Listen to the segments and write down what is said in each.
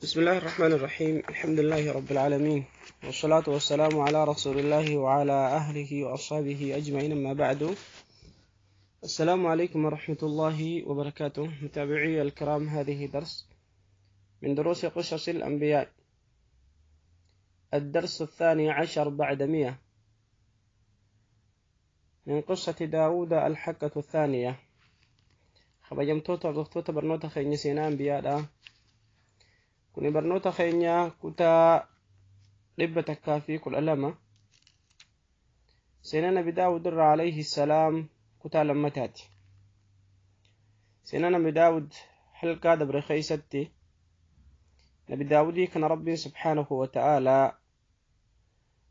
بسم الله الرحمن الرحيم. الحمد لله رب العالمين، والصلاة والسلام على رسول الله وعلى أهله وأصحابه أجمعين، أما بعد. السلام عليكم ورحمة الله وبركاته. متابعي الكرام، هذه درس من دروس قصص الأنبياء، الدرس 12 بعد 100 من قصة داود الحلقة الثانية. Kabajamtoota hordoftoota barnoota keenya seenaa anbiyaadha. Kuni barnoota keenya kutaa 112, seenaa Nabi Daawud irraa alayhi salaam kutaa lammataati. Seenaa Nabi Daawud halqaa dabre keeysatti Nabi Daawudii kana Rabbiin subhaanahu wa ta'aalaa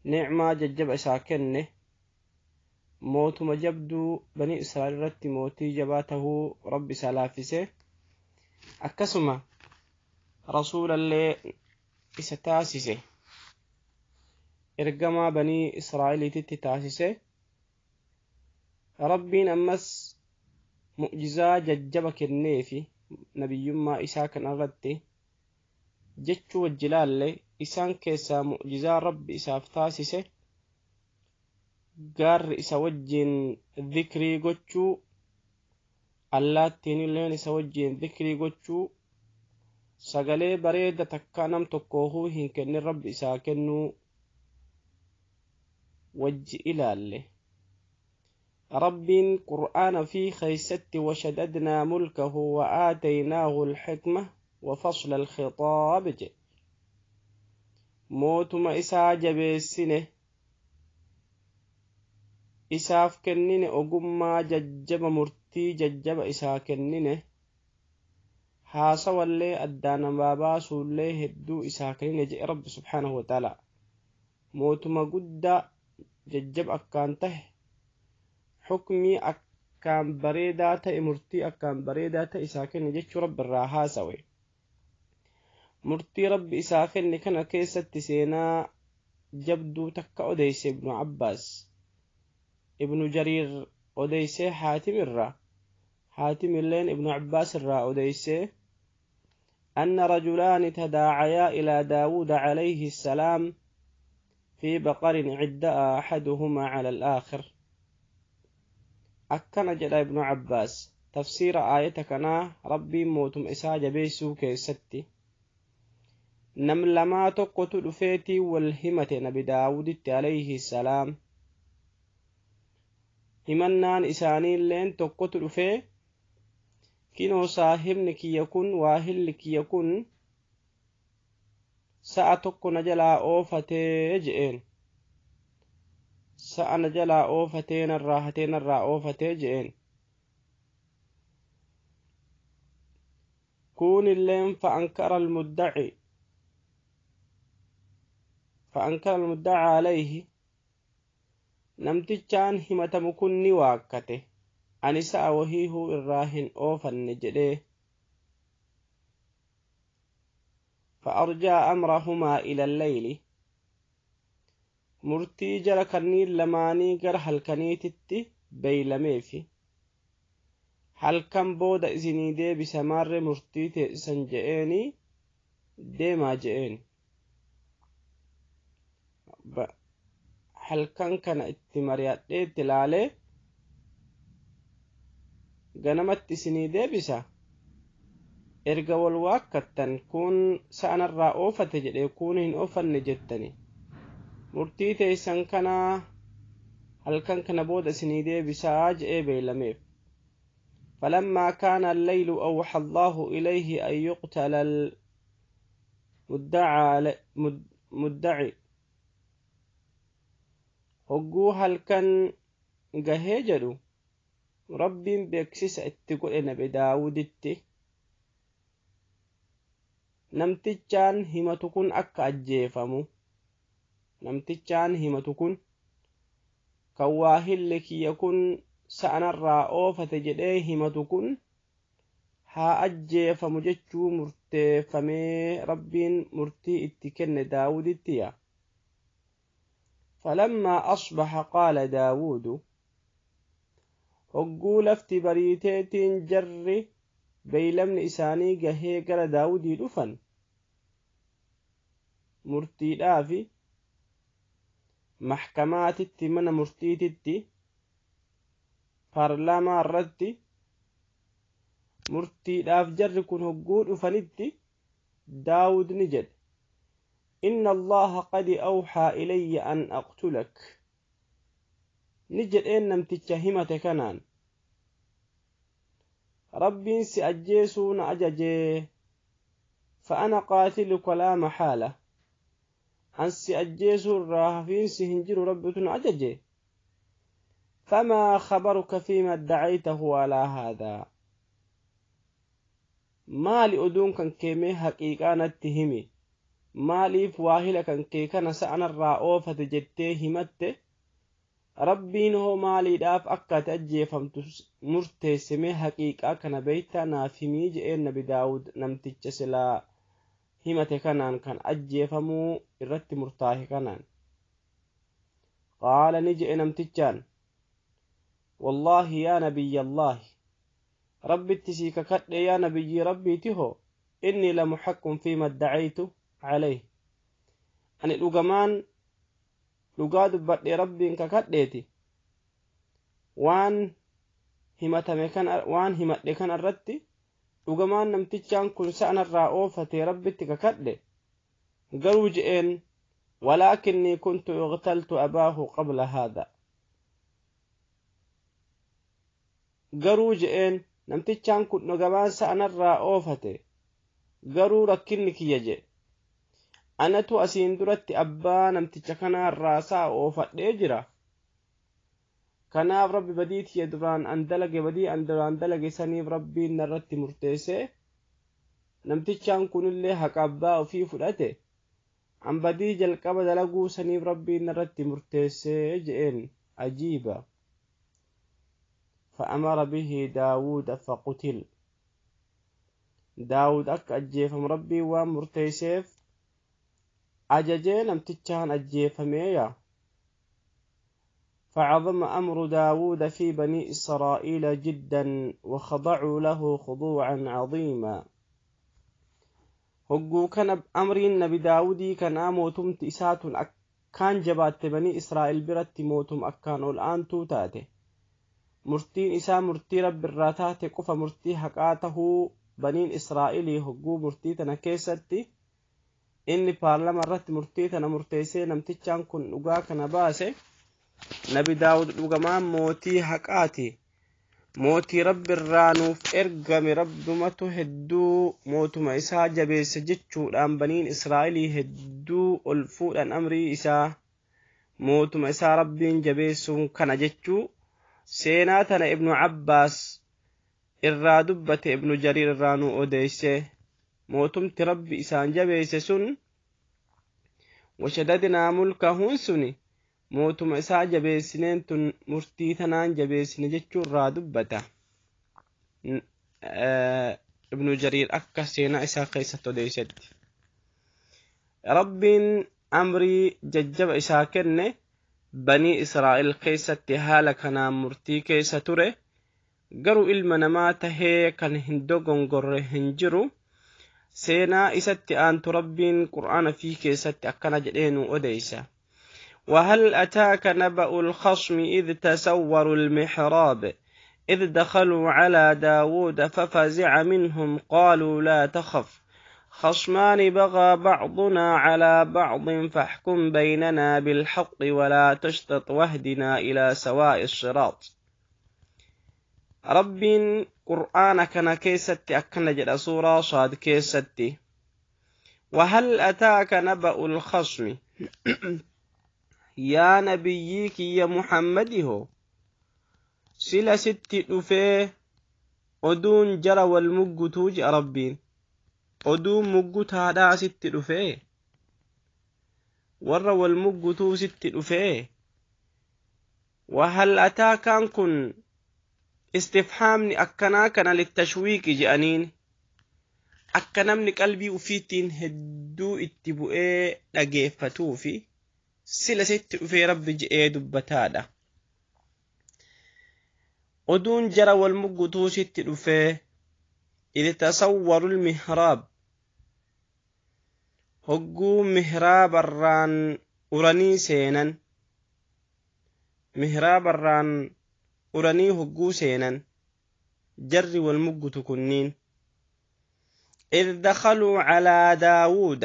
nicmaa jajjaba isaa kenne, mootuma jabduu banii Israa'el irratti mootii jabaa tahuu Rabbi isaa laaffise, akkasuma rasuulallee isa taasise, ergamaa banii Israa'eliititti taasise. Rabbiin ammas mu'jizaa jajjaba kenneefi nabiyyummaa isaa kana irratti jechuu wajji laalle. Isaan keessaa mu'jizaa Rabbi isaaf taasise gaarri isa wajjin dhikrii gochuu, allaattiin illeen isa wajjin dhikrii gochuu, sagalee bareeda takka nam tokkoohuu hin kennin Rabbi isaa kennuu wajji ilaalle. Rabbiin Qur'aana fi keeysatti وشددنا ملكه وآتيناه الحكمة وفصل الخطاب jedhe. Mootuma isaa jabeessine, isaaf kennine ogummaa jajjaba, murtii jajjaba isaa kennine, haasawallee addaan namaa baasuullee hedduu isaa kennine jedhe Rabbi subhaanahu wa ta'ala. Mootuma guddaa jajjaba akkaan tahe, xukmii akkaan bareedaa ta'e, murtii akkaan bareedaa ta'e isaa kenne jechuu Rabbi irraa haasawe. Murtii Rabbi isaa kenne kana keessatti seenaa jabduu takka odeyse Ibnu Abbaas. Ibnu Jariir odeysee Haatim irraa, Haatim illeen Ibnu Abbaas irraa odeysee أن رجلان تداعيا إلى داود عليه السلام في بقر عداء أحدهما على الآخر. أكن جل ابن عباس تفسير آية كنا ربي موتم إسا جبيسو كيستي نم لما تقتل فيتي والهمة نبي داود عليه السلام. Himannaan isaaniilleen tokkotu dhufee, kinoo saahibni kiyya kun, waahilli kiyya kun sa'a tokko na jalaa oofatee je'een, sa'a na jalaa oofatee, narraa hatee, narraa oofatee je'een. Kuunilleen فأنكر المدعي عليه, namtichaan himatamu kun ni waakkate, ani sa'a wahiihuu irraa hin oofanne jedhee. فأرجع أمرهما إلى الليل, murtii jara kanniin lamaanii gara halkaniititti beeylameefi, halkan booda isinii deebisa maarre murtii teessisan je'eenii, deemaa je'een. Halkan kana itti mari'adhee itti ilaalee ganamatti isinii deebisa. Erga wal waakkattan, kun sa'anarraa oofate jedhe, kun hin oofanne jettani, murtii teessan kanaa halkan kana booda isinii deebisaa je'ee beeylameef. فلما كان الليل أوحى الله إليه أن يقتل المدعى مدعي. Hogguu halkan gahee jedhu Rabbiin beeksisa itti godhe Nabi Daawuditti, namtichaan himatu kun akka ajjeefamu, namtichaan himatu kun kan waahilli kiyya kun sa'anarraa oofate jedhee himatu kun haa ajjeefamu jechuu murteeffamee Rabbiin murtii itti kenne Daawuditti yaa. فلما أصبح قال داود, hogguu lafti bariiteetiin jarri beeylamni isaanii gahee gara Daawudii dhufan. murtiidhaafi maxkamaatitti mana murtiititti paarlaamaa irratti murtiidhaaf jarri kun hogguu dhufanitti Daawud ni jedhe inna Allaha qad awxaa ilayya an aqtulak ni jedheen namticha himate kanaan rabbiin si ajjeesuu na ajajee fa'ana qaatiluka laa maxaala an si ajjeesuu irraa hafiinsi hin jiru rabbitu na ajaje famaa khabaruka fiima addacaytahu alaa haadaa maali oduun kan kee mee haqiiqaa natti himi maaliif waahila kan kee kana sa'anarraa oofate jettee himatte rabbiin hoo maaliidhaaf akka ati ajjeefamtu murteesse mee haqiiqaa kana beeytaa naaf himii je'een nabi Daawud namticha silaa himate kanaan kan ajjeefamuu irratti murtaahe kanaan qaala ni je'e namtichaan wallaahi yaa nabiyyallaahi rabbitti sii kakadhe yaa nabiyyii rabbiiti hoo innii lamuxaqqun fiima addacaytu calayh ani dhugamaan dhugaa dubbadhe rabbiin kakadheeti waan himatame kan waan himadhe kana irratti dhugamaan namtichaan kun sa'anarraa oofate rabbitti kakadhe garuu je'een walaakinnii kuntu iqtaltu abaahu qabla haadha garuu je'een namtichaan kun dhugamaan sa'anarraa oofate garuu rakkinni kiyya jedhe anatu asiin duratti abbaa namticha kanaarraa sa'a oofadhee jira kanaaf rabbi badii tiyya duraan an dalage badii an duraan dalage saniif rabbiin narratti murteesse namtichaan kunillee haqa abbaa ofii fudhate an badii jalqaba dalaguu saniif rabbiin narratti murteesse je'een ajiiba فأمر به داود فقتل داود أك أجيفم ربي ومرتيسيف أججي نمتجان أجيفميا فعظم أمر داود في بني إسرائيل جدا وخضعوا له خضوعا عظيما هقو كان أمر النبي داودي كان أموتم تئسات أكان جبات بني إسرائيل برت موتم أكان الآن توتاته murtiin isaa murtii rabbi irraa taate qofa murtii haqaa tahuu baniin israa'elii hogguu murtii tana keessatti inni paarlama irratti murtii tana murteessee namtichaan kun dhugaa kana baase nabi Daawud dhugamaan mootii haqaati mootii rabbi irraa nuuf ergame rabbumatu hedduu mootuma isaa jabeesse jechuudhaan baniin israa'elii hedduu ol fuudhan amrii isaa mootuma isaa rabbiin jabeessuun kana jechuu seenaa tana ibnu Abbaas irraa dubbate ibnu Jariir irraa nu odeesse mootumti rabbi isaan jabeesse sun washadadnaa mulkahuun suni mootuma isaa jabeessineen tun murtii tanaan jabeessine jechuu irraa dubbata ibnu Jariir akka seenaa isaa keessatti odeessetti rabbiin amrii jajjaba isaa kenne banii israa'el keessatti haala kanaan murtii keessa ture garuu ilma namaa tahee kan hin dogongorre hin jiru seenaa isatti aantu rabbiin qur'aana fi keessatti akkana jedhee nu odeessa وهل أتاك نبأ الخصم إذ تسوروا المحراب إذ دخلوا على داود ففزع منهم قالوا لا تخف خصمان بغى بعضنا على بعض فاحكم بيننا بالحق ولا تشطط واهدنا إلى سواء الصراط رب قرآن كان كيستي أكن جد سورة صاد كيستي وهل أتاك نبأ الخصم يا نبيك يا محمد هو سلا ستي دفه أدون جرى والمجتوج ربين oduun muggutaadhaa sitti dhufee warra wal muggutuu sitti dhufee wahal ataakaan kun istifhaamni akkanaa kana littashwiiqi je'aniin akka namni qalbii ufiitiin hedduu itti bu'ee dhageeffatuu fi sila sitti dhufee rabbi je'ee dubbataadha oduun jara wal muggutuu sitti dhufee إذ تصوروا المهراب Hogguu mihraabarraan uranii seenan, mihraabarraan uranii hogguu seenan jarri wal muggutu kunniin. إذ دخلوا على داوود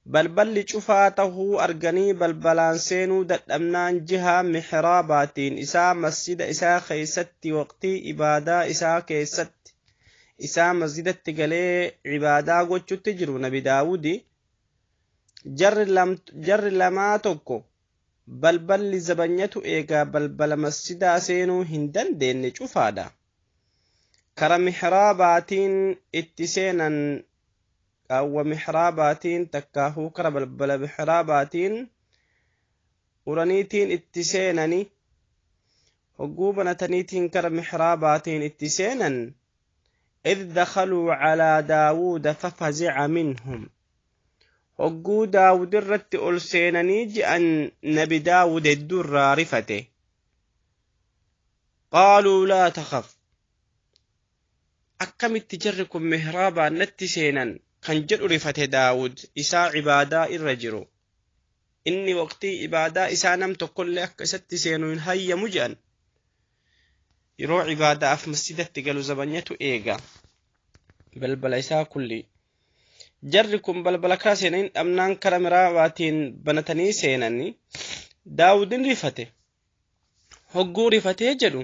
balballi cufaa tahuu arganii balbalaan seenuu dadhabnaan jihaa mixraabaatiin isaa masjida isaa keeysatti waqtii ibaadaa isaa keessatti isaa masjidatti galee ibaadaa gochutti jiru nabi Daawudi. Jarri lamaa tokko balballi zabanyatu eegaa balbala masjidaa seenuu hin dandeenye, cufaadha. Kara mixraabaatiin itti seenan, qaawwa mixraabaatiin takkaahuu kara balbala mixraabaatiin uraniitiin itti seenani. Hogguu banataniitiin kara mixraabaatiin itti seenan. إذ دخلوا على داود ففزع منهم. Hogguu Daawud irratti ol seenanii ji'an nabi Daawud hedduu irraa rifate. قالوا لا تخف. Akkamitti jarri kun mihraabaan natti seenan kan jedhu rifate Daawud isaa ibaadaa irra jiru. Inni waqtii ibaadaa isaa nam tokkollee akka isatti seenu hin hayyamu jedhan. Yeroo ibaadaaf masjidatti galu zabanyatu eega balbala isaa kulli. Jarri kun balbala kara seenanii dhabnaan kara mihraabaatiin banatanii seenanii Daawudin rifate. Hogguu rifatee jedhu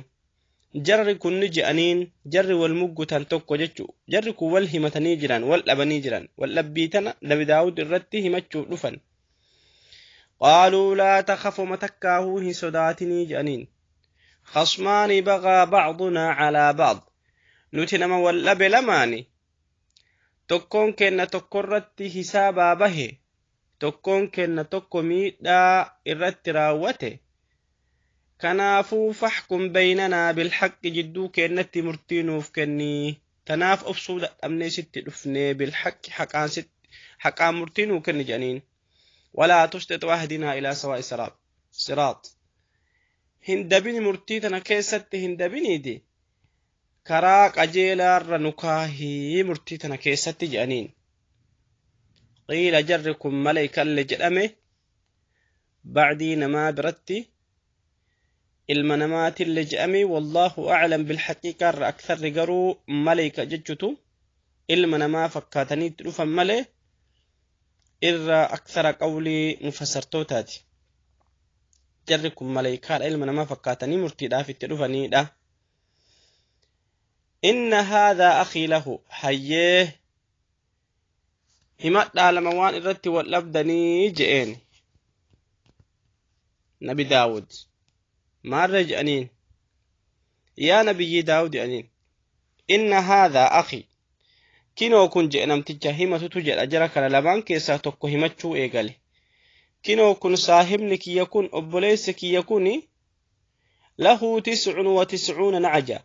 jarri kun ni je'aniin, jarri wal muggutan tokko jechuu, jarri kun wal himatanii jiran, wal dhabanii jiran, wal dhabbii tana nabi Daawud irratti himachuuf dhufan. قالوا لا تخف matakkaahuu hin sodaatinii je'aniin. خصمان بغى بعضنا على بعض. Nuti nama wal dhabe lamaani, tokkoon kenna tokkorratti hisaabaa bahe, tokkoon kenna tokko miidhaa irratti raawwate. Kanaafuu فاحكم بيننا بالحق, jidduu kennatti murtii nuuf kennii. Tanaaf obsuu dadhabnee sitti dhufnee, بالحق haqaan sitti haqaan murtii nuu kenni jedhaniin. ولا تشطط واهدنا إلى سواء الصراط. Hin dabini, murtii tana keessatti hin dabiniiti, karaa qajeelaarra nu kaahii murtii tana keessatti jedhaniin. Qiila jarri kun malaykalle jedhame, bacdii namaa biratti ilma namaatille jedhame. والله أعلم بالحقيقة. Irra aktharri garuu malayka jechutu ilma namaa fakkaataniitti dhufan malee irra akthara qawlii mufassartootaati. Jarri kun malaykaadha, ilma namaa fakkaatanii murtiidhaaf itti dhufaniidha. إن هذا أخي له hayyee himadhaa lama waan irratti wal dhabdanii je'een nabi Daawud. Maarra je'aniin yaa nabiyyii Daawud je'aniin. إن هذا أخي, kinoo kun je'e namticha himatutu jedha, jara kana lamaan keessaa tokko himachuu eegale. Kinoo kun saahibni kiyya kun, obboleessi kiyya kun, له 99 نعجة,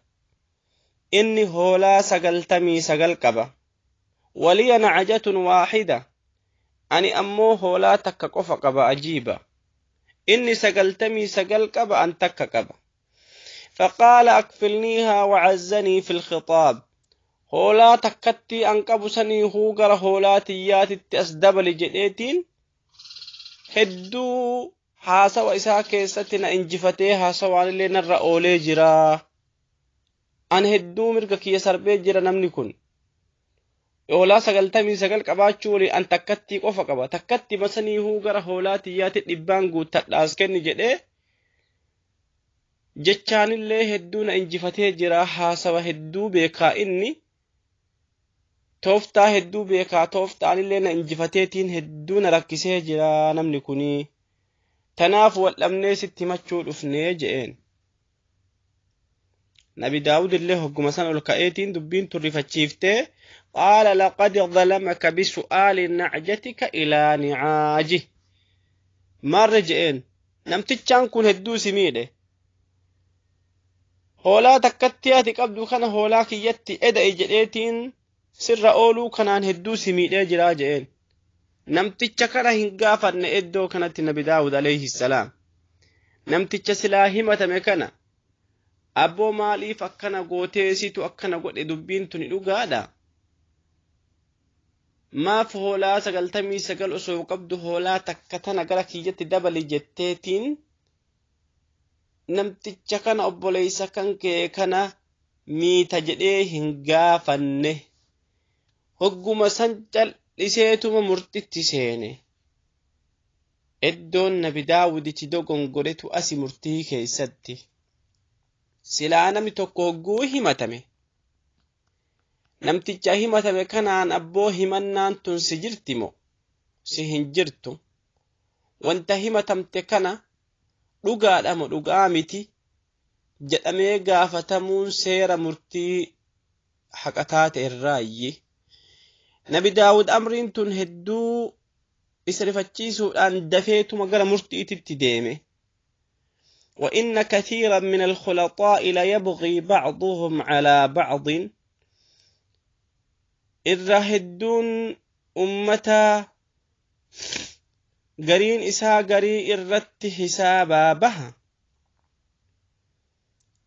inni hoolaa 99 qaba. ولي نعجة واحدة, ani ammoo hoolaa takka qofa qaba. Ajiiba, inni 99 qaba, an takka qaba. فقال أكفلنيها وعزني في الخطاب. Hoolaa takkatti an qabu sanii huu gara hoolaa tiyyaatitti as dabali jedheetiin hedduu haasawa isaa keessatti na injifatee haasawaan illee narra oolee jira. An hedduu mirga kiyya sarbee jira namni kun. Hoolaa 99 qabaachuu walii an takkattii qofa qaba. Takkatti masaniihuu gara hoolaa tiyyaatti dhibbaan guuttadhaas kenni jedhee jechaanillee hedduu na injifatee jira. Haasawa hedduu beekaa, inni tooftaa hedduu beekaa, tooftaanillee na injifateetiin hedduu na rakkisee jira namni kunii. Tanaaf wal dhabnee sitti himachuu dhufnee je'een. Nabi Daawud illee hogguma san ol ka'eetiin dubbiin turrifachiiftee قال لقد ظلمك بسؤال نعجتك إلى نعاجه. Maarre je'een, namtichaan kun hedduu si miidhe. Hoolaa takkatti ati qabdu kana hoolaa kiyyatti eda'i jedheetiin sirra ooluu kanaan hedduu si miidhee jiraa je'een. Namticha kana hin gaafanne iddoo kanatti nabi Daawud عليه السلام. Namticha silaa himatame kana, abboo maaliif akkana gootee, situ akkana godhe, dubbiin tuni dhugaadha. Maaf hoolaa 99 osoo qabdu hoolaa takka tana gara kiyyatti dabali jetteetiin namticha kana obboleessa kan kee kana miita jedhee hin gaafanne. Hogguma san cal'iseetuma murtitti seene. Iddoon Nabi Daawuditti dogongoretu asi murtii keessatti. Silaa namni tokko hogguu himatame. Namticha himatame kanaan abboo himannaan tun si jirti moo si hin jirtu? Wanta himatamte kana dhugaadha moo dhugaa miti jedhamee gaafatamuun seera murtii haqa taate irraayyi. Nabi Daawud amriin tun hedduu isa rifachiisuudhaan dafeetuma gara murtiititti deeme. وإن كثيرا من الخلطاء ليبغي بعضهم على بعض. Irra hedduun ummataa gariin isaa garii irratti hisaabaa baha.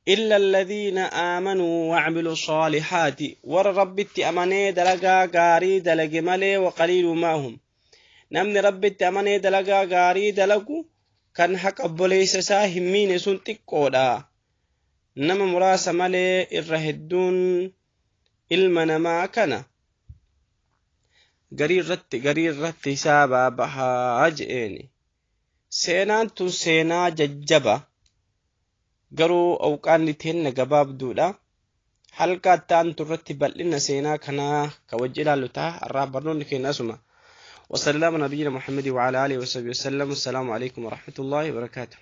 إلا الذين آمنوا وعملوا الصالحات ور ربtti amanee dalagaa gaarii dalage malee وقليل ما هم. Namni Rabbitti amanee dalagaa gaarii dalagu kan haqa obboleessa isaa hin miine sun xiqqoodha. Nama muraasa malee irra hedduun ilma namaa kana garii irratti hisaabaa bahaa je'eeni. Seenaan tun seenaa jajjaba, garuu awqaanni teenna gabaabduudha. Halka itti irratti bal'ina seenaa kanaa ka wajji ilaallu ta'a. Har'aaf barnoonni keenya asuma. وصلى الله نبينا محمد وعلى آله وصحبه وسلم. السلام عليكم ورحمة الله وبركاته.